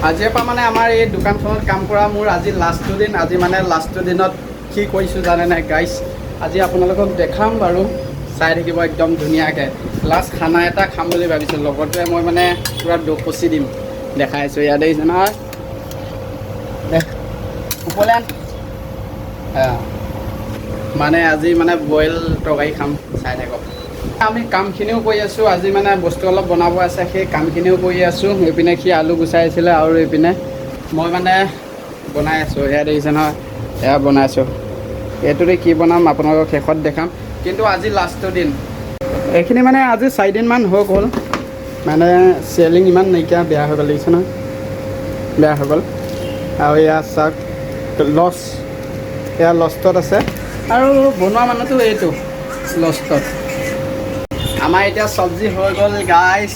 আজিৰ পৰা মানে আমাৰ এই দোকানখনত কাম কৰা মোৰ আজি লাষ্টটো দিন। আজি মানে লাষ্টটো দিনত কি কৰিছোঁ জানে নাই গাইছ? আজি আপোনালোকক দেখাম বাৰু, চাই থাকিব একদম ধুনীয়াকৈ। লাষ্ট খানা এটা খাম বুলি ভাবিছোঁ, লগৰটোৱে মই মানে পূৰা দকচি দিম। দেখাই আছোঁ, ইয়াত দেখিছে নহয়। দে ওপৰলৈ আন। অঁ, মানে আজি মানে বইল তৰকাৰী খাম, চাই থাকক। আমি কামখিনিও কৰি আছোঁ। আজি মানে বস্তু অলপ বনাব আছে, সেই কামখিনিও কৰি আছোঁ। এইপিনে সি আলু গুচাই আছিলে আৰু এইপিনে মই মানে বনাই আছোঁ। এয়া দেখিছে নহয়, এয়া বনাইছোঁ। এইটোতে কি বনাম আপোনালোকক শেষত দেখাম, কিন্তু আজি লাষ্টৰ দিন। এইখিনি মানে আজি 4 দিনমান হৈ গ'ল, মানে চেলিং ইমান নাইকিয়া, বেয়া হৈ গ'ল। দেখিছে নহয়, বেয়া হৈ গ'ল। আৰু এয়া চাওক লছ, এয়া লষ্টত আছে আৰু বনোৱা মানুহটো এইটো লষ্টত। আমাৰ এতিয়া চব্জি হৈ গ'ল গাইছ।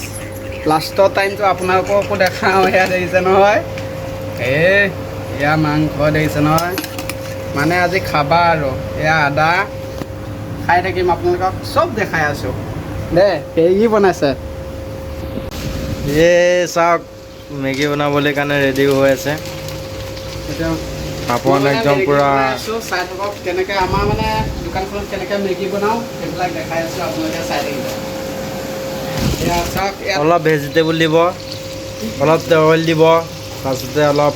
লাষ্টৰ টাইমটো আপোনালোককো দেখাওঁ। এয়া দেখিছে নহয়, এই এয়া মাংস দেখিছে নহয়। মানে আজি খাবা আৰু এয়া আদা খাই থাকিম, আপোনালোকক চব দেখাই আছোঁ দে। এই বনাইছে। এই চাওক, মেগী বনাবলৈ কাৰণে ৰেডি হৈ আছে। এতিয়া পাপন মই মানে একদম মেগী পুৰা বনাই আছোঁ, চাই থাকক কেনেকৈ আমাৰ মানে দোকানখনত কেনেকৈ মেগী বনাওঁ, সেইবিলাক দেখাই আছোঁ, আপোনালোকে চাই থাকিব। এয়া চাওক ইয়াত। অলপ ভেজিটেবল দিব, অলপ অইল দিব, তাৰপিছতে অলপ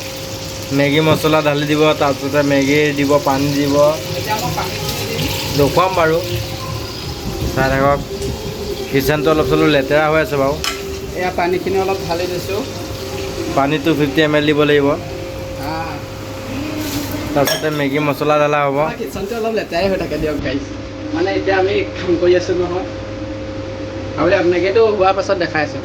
মেগী মছলা ঢালি দিব, তাৰপিছতে মেগী দিব, পানী দিব। এতিয়া মই পানীখিনি দিম। দেখুৱাম বাৰু, চাই থাকক। কিচেনটো অলপ চলপ লেতেৰা হৈ আছে বাৰু। এয়া পানীখিনি অলপ ঢালি দিছোঁ। পানী 250 ml দিব লাগিব। তাৰপিছতে মেগী মছলা ঢালা হ'ব। আমাৰ কিচেনটো অলপ লেতেৰাই হৈ থাকে দিয়ক গাইছ। মানে এতিয়া আমি কাম কৰি আছোঁ নহয়। আৰু আপোনাক এইটো হোৱাৰ পাছত দেখাই আছোঁ।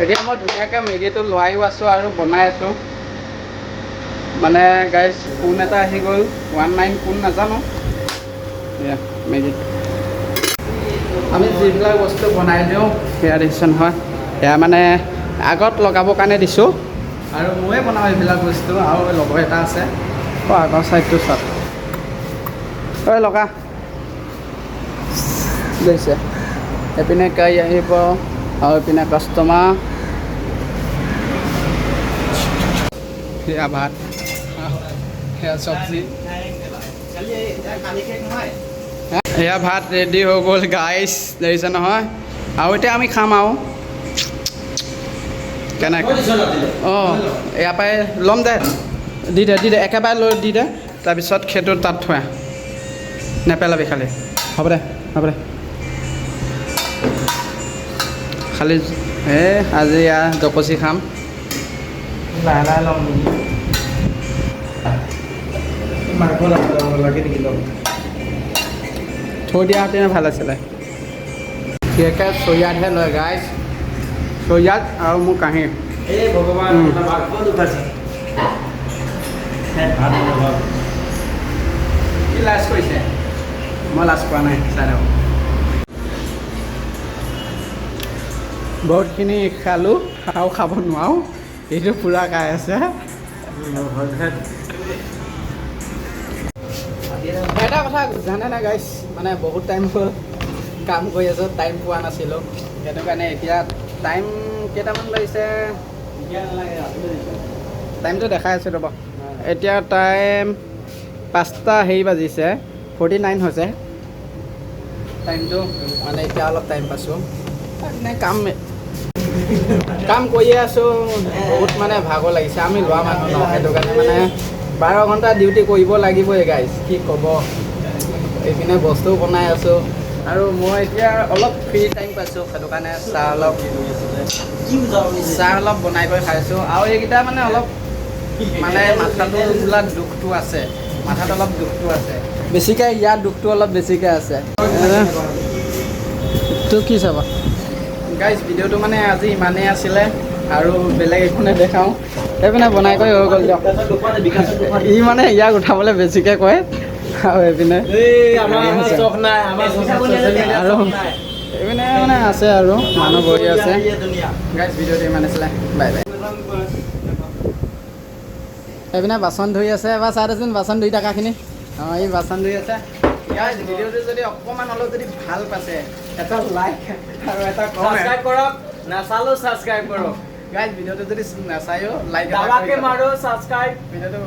এতিয়া মই ধুনীয়াকৈ মেগীটো লোৱাইও আছোঁ আৰু বনাই আছোঁ। মানে গাইজ, ফোন এটা আহি গ'ল, 19 কোন নাজানো। এয়া মেগী। আমি যিবিলাক বস্তু বনাই দিওঁ, সেয়া দেখিছে নহয়, সেয়া মানে আগত লগাবৰ কাৰণে দিছোঁ আৰু ময়ে বনাওঁ এইবিলাক বস্তু আৰু লগৰ এটা আছে। অঁ, আগৰ ছাইডটো চাওক। ঐ লগা। দেখিছে, এইপিনে গাড়ী আহিব আৰু এইপিনে কাষ্টমাৰ। সেয়া ভাত, সেয়া চব্জি, এয়া ভাত ৰেডি হৈ গ'ল গাইছ, দেখিছে নহয়। আৰু এতিয়া আমি খাম আৰু কেনেকৈ। অঁ, ইয়াৰ পৰাই ল'ম দে, দি দে, দি দে, একেবাৰে লৈ দি দে। তাৰপিছত সেইটো তাত থৈ আহ, নেপেলাবি খালি। হ'ব দে, হ'ব দে খালি। এই আজি ইয়াৰ দকচি খাম। লাহে লাহে ল'ম নেকি? মাংস লাগে নেকি ল'ম? থৈ দিয়াহেঁতেনে ভাল আছিলে। বিশেষকৈ চৰিয়াতহে লয় গাইছ, চৰিয়াত আৰু মোৰ কাঁহী। এই ভগৱান! মাংস দুখাইছে ভাত। কি লাজ কৰিছে? মই লাজ কৰা নাই, চাই থাকক। বহুতখিনি খালোঁ আৰু খাব নোৱাৰোঁ। এইটো পূৰা খাই আছে। এটা কথা জানে না গাইছ? মানে বহুত টাইম হ'ল কাম কৰি আছোঁ, টাইম পোৱা নাছিলোঁ। সেইটো কাৰণে এতিয়া টাইম কেইটামান বাজিছে? টাইমটো দেখাই আছোঁ ৰ'ব। এতিয়া টাইম 5টা হেৰি বাজিছে, 49 হৈছে টাইমটো। মানে এতিয়া অলপ টাইম পাইছোঁ। মানে কাম কাম কৰিয়ে আছোঁ, বহুত মানে ভাগৰ লাগিছে। আমি ল'ৰা মানুহ ন, সেইটো কাৰণে মানে 12 ঘণ্টা ডিউটি কৰিব লাগিবই গাইজ, কি ক'ব। এইপিনে বস্তুও বনাই আছোঁ আৰু মই এতিয়া অলপ ফ্ৰী টাইম পাইছোঁ, সেইটো কাৰণে চাহ অলপ বনাই কৰি খাইছোঁ। আৰু এইকেইটা মানে অলপ মানে মাথাটো বোলা দুখটো আছে, মাথাত অলপ দুখটো আছে বেছিকৈ। ইয়াৰ দুখটো অলপ বেছিকৈ আছে। তোৰ কি চাবা? গাইজ, ভিডিঅ'টো মানে আজি ইমানেই আছিলে। আৰু বেলেগ একো নেদেখাওঁ। সেইপিনে বনাই কৰি হৈ গ'ল দিয়ক। ই মানে ইয়াক উঠাবলৈ বেছিকৈ কয়। আৰু এইপিনে আৰু এইপিনে মানে আছে আৰু মানুহ বহি আছে। গাইজ, ভিডিঅ'টো ইমান আছিলে, বাই বাই। এইপিনে বাচন ধুই আছে। এবাৰ চাই দেচোন বাচন ধুই থকাখিনি। অঁ, ই বাচন ধুই আছে। গাইজ, ভিডিঅ'টো যদি অকণমান হ'লেও যদি ভাল পাইছে, এটা লাইক আৰু এটা কমেণ্ট কৰক, নাচালেও ছাবস্ক্ৰাইব কৰক। গাইজ, ভিডিঅ'টো যদি নাচায়ো লাইক দাবাকে মাৰো ছাবস্ক্ৰাইব। ভিডিঅ'টো